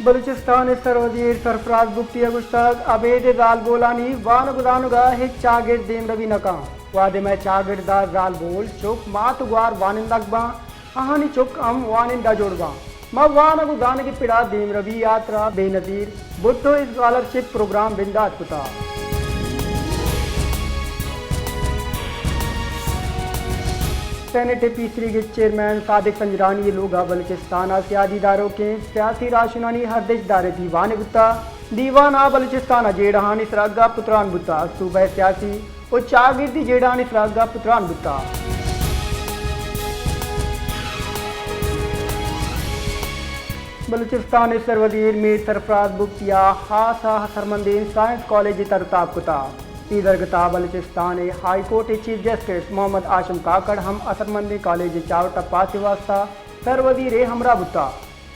بلوچستان ءِ سروزیر سرفراز بگٹی ءَ گوشتگ، ابید ءِ زالبولانی وانگ ءُ زانگ ءَ ہچ چاگرد دیمروی نہ کنت۔ وہدے مئے چاگرد ءَ زالبول، چک، مات ءُ گوار وانندگ باں، آہانی چک ہم وانندہ جوڑ باں۔ ما وانگ ءُ زانگ ءِ پڑ ءَ دیمروی ءِ ہاترا بے نظیر بھٹو اسکالرشپ پروگرام بندات کتگ۔ سینیٹ ءِ پیسریگیں چیئرمین صادق سنجرانی ءِ لوگ ءَ بلوچستان ءِ سیادی داروکیں سیاسی راہشونانی ہردش دار ءِ دیوانے بوتگ۔ دیوان ءَ بلوچستان ءِ جیڑہانی سرا گپ ءُ تران بوتگ۔ صوبہ ءِ سیاسی ءُ چاگردی جیڑہانی سرا گپ ءُ تران بوتگ۔ بلوچستان ءِ سروزیر میر سرفراز بگٹی ءَ ہاس ءِ ہنرمندیں سائنس کالج ءِ تر ءُ تاب کتگ۔ اے درگت ءَ بلوچستان ءِ ہائی کورٹ ءِ چیف جسٹس محمد ہاشم کاکڑ ہم ہنرمندیں کالج ءِ چاروٹ ءُ پاس ءِ واستہ سروزیر ءِ ہمراہ بوتگ۔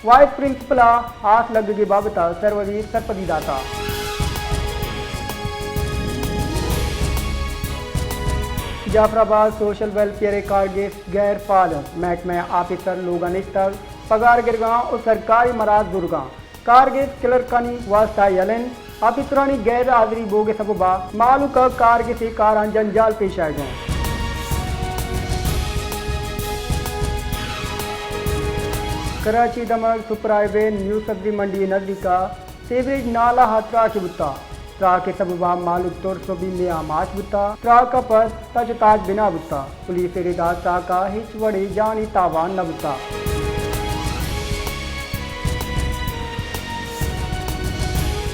وائس پرنسپل ءَ ہاس لگگ ءِ بابت ءَ سروزیر سرپدی داتگ۔ جعفر آباد سوشل ویلفیئر ءِ کارگس غیر فعال انت۔ محکمہ ءِ آفیسر لوگ ءَ نشتگ، پگار گرگ ءَ انت ءُ سرکاری مراز زرگ ءَ انت۔ کارگس کلرکانی واستہ یل انت۔ آفیسرانی غیر حاضری بوگ ءِ سبب ءَ مہلوک ءَ کارگس ءِ کاراں جنجال پیش آیگ ءَ انت۔ کراچی دمگ سپر ہائی وے نیو سبزی منڈی ءِ نزیک ءَ سیوریج نالہ ءَ تراکے بوتگ۔ تراک ءِ سبب ءَ مہلوک ترس ءُ بیمے ءَ آماچ بوتگ۔ تراک ءَ پد تچ ءُ تاچ بنا بوتگ۔ پولیس ءِ رد ءَ تراک ءَ ہچ وڑیں جانی تاوان نہ بوتگ۔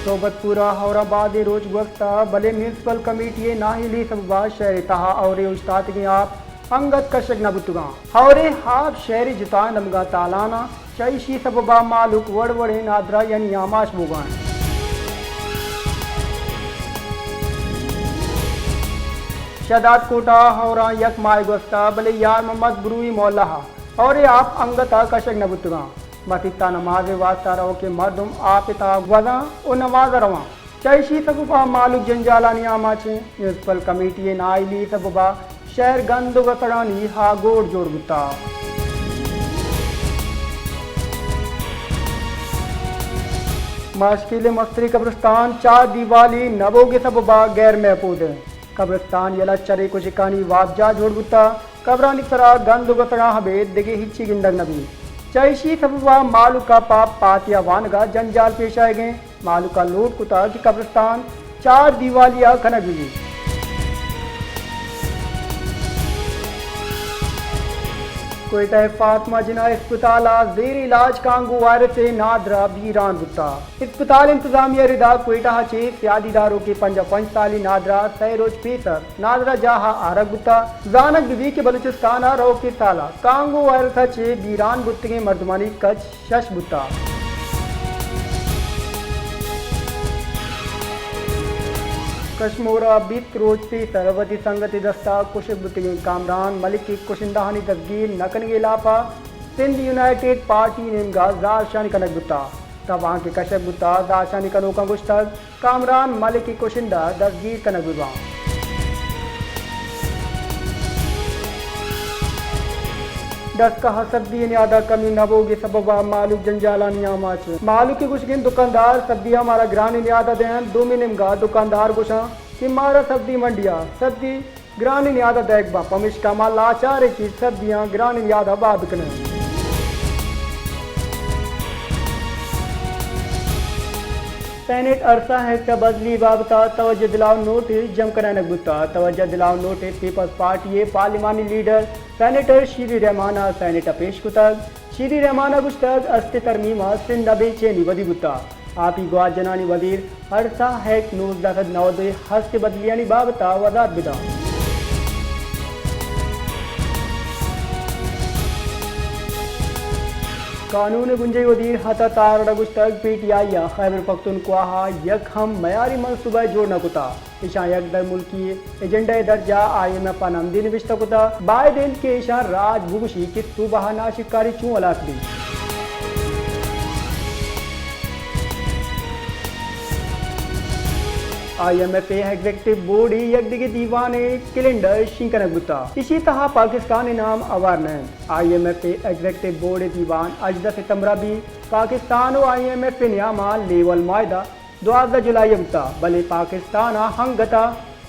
صحبت پور ءَ ہور ءَ بازیں روچ گوستگ، بلے میونسپل کمیٹی ءِ نااہلی ءِ سبب ءَ شہر ءِ تہا ہور ءِ اوشتاتگیں آپ انگت کشگ نہ بوتگ انت۔ ہور ءِ آپ شہر ءِ جتائیں دمگاں تالان انت۔ چہ ایشی ءِ سبب ءَ مہلوک وڑ وڑیں نادراہیانی آماچ بوگ ءَ انت۔ شہداد کوٹ ءَ ہوراں یک ماہ گوستہ، بلے یار محمد بروئی محلہ ءَ ہور ءِ آپ انگت ءَ کشگ نہ بوتگ انت۔ مسیت ءَ نماز ءِ واستہ روکیں مردم آپ ءِ تہا گوزاں ءُ نماز ءَ رواں۔ چہ ایشی ءِ سبب ءَ مہلوک جنجالانی آماچ انت۔ میونسپل کمیٹی ءِ نااہلی ءِ سبب ءَ شہر گند ءُ گسڑانی ہاگوڑ جوڑ بوتگ۔ ماشکیل ءِ مستریں قبرستان چار دیوالی نہ بوگ ءِ سبب ءَ غیر محفوظ انت۔ قبرستان یلہ چرے کشکانی وابجاہ جوڑ بوتگ۔ قبرانی سرا گند ءُ گسڑاں ابید دگہ ہچی گندگ نہ بیت۔ چہ ایشی ءِ سبب ءَ مہلوک ءَ پہ پاتیا وانگ ءَ جنجال پیش آیگ ءَ انت۔ مہلوک ءَ لوٹ کتگ کہ قبرستان چار دیوالی ءَ کنگ بہ بیت۔ کوئٹہ ءِ فاطمہ جناح اسپتال ءَ زیر علاج کانگو وائرس ءِ نادراہ بیران بوتگ۔ اسپتال انتظامیہ ءِ ردا کوئٹہ ءَ چہ سیادی داروکیں پنجاہ پنچ سالی نادراہ سئے روچ پیسر نادراہ جاہ ءَ آرگ بوتگ۔ زانگ بہ بیت کہ بلوچستان ءَ روکیں سال ءَ کانگو وائرس ءَ چہ بیران بوتگیں مردمانی کچ شش بوتگ۔ کشمور ءَ بیست روچ پیسر وتی سنگت ءِ دست ءَ کشگ بوتگیں کامران ملک ءِ کشندہانی دزگیر نہ کنگ ءِ ہلاپ ءَ سندھ یونائیٹڈ پارٹی ءِ نیمگ ءَ زہرشانی کنگ بوتگ۔ تاں آنکہ کشگ بوتگ، زہرشانی کنوکاں گوشتگ کامران ملک ءِ کشندہ دزگیر کنگ بہ باں۔ ڈسکہ ءَ سبزی ءِ نیاد ءَ کمی نہ بوگ ءِ سبب ءَ مہلوک جنجالانی آماچ انت۔ مہلوک ءِ گوشگ انت دکاندار سبزی ءَ مارا گرانیں نیاد ءَ دینت، دومی نیمگ ءَ دکاندار گوشاں کہ مارا سبزی منڈی ءَ سبزی گرانیں نیاد ءَ دئیگ باں، پمیشکا ما لاچار ایں کہ سبزیاں گرانیں نیاد ءَ بہا بکنیں۔ سینیٹ ارسا ایکٹ ءِ بدلی بابت ءَ توجہ دلاؤ نوٹس جم کنائینگ بوتگ۔ توجہ دلاؤ نوٹس پیپلز پارٹی ءِ پارلیمانی لیڈر سینیٹر شیری رحمان ءَ سینیٹ ءَ پیش کتگ۔ شیری رحمان ءَ گوشتگ، ہست ءِ ترمیم ءَ سندھ ءَ بے چینی ودی بوتگ۔ آپ ءِ گوات جنانی وزیر ارسا ایکٹ نوزدہ سد نود ءُ ہشت ءِ بدلیانی بابت ءَ وضاحت بدنت۔ قانون ءِ بنجاہی وزیر عطا تارڑ ءَ گوشتگ، پی ٹی آئی ءَ خیبر پختونخوا ءَ یک ہم معیاری منصوبہ جوڑ نہ کتگ۔ ایشاں یک درملکی ایجنڈا ءِ درجہ آئی ایم ایف ءَ نمدی نبشتہ کتگ۔ باید انت کہ ایشاں راج بگوشی کہ صوبہ ءَ ناشرکاری چوں ہلاس بیت۔ آئی ایم ایف ء ایگزیکٹو بورڈ ء یک دگہ دیوان ء کیلنڈر شنگ کنگ بوتگ۔ ایشی ء تہا پاکستان ء نام ہوار نہ انت۔ آئی ایم ایف ء ایگزیکٹو بورڈ ء دیوان ہژدہ ستمبر ء بیت۔ پاکستان و آئی ایم ایف ء نیاما لیول معاہدہ دوازدہ جولائی ء بوتگ، بلے پاکستان ء انگت ء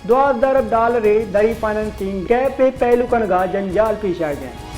دوازدہ ارب ڈالر ء دری فنانسنگ گیپ ء پہلو کنگ ء جنجال پیش آیگ ء انت۔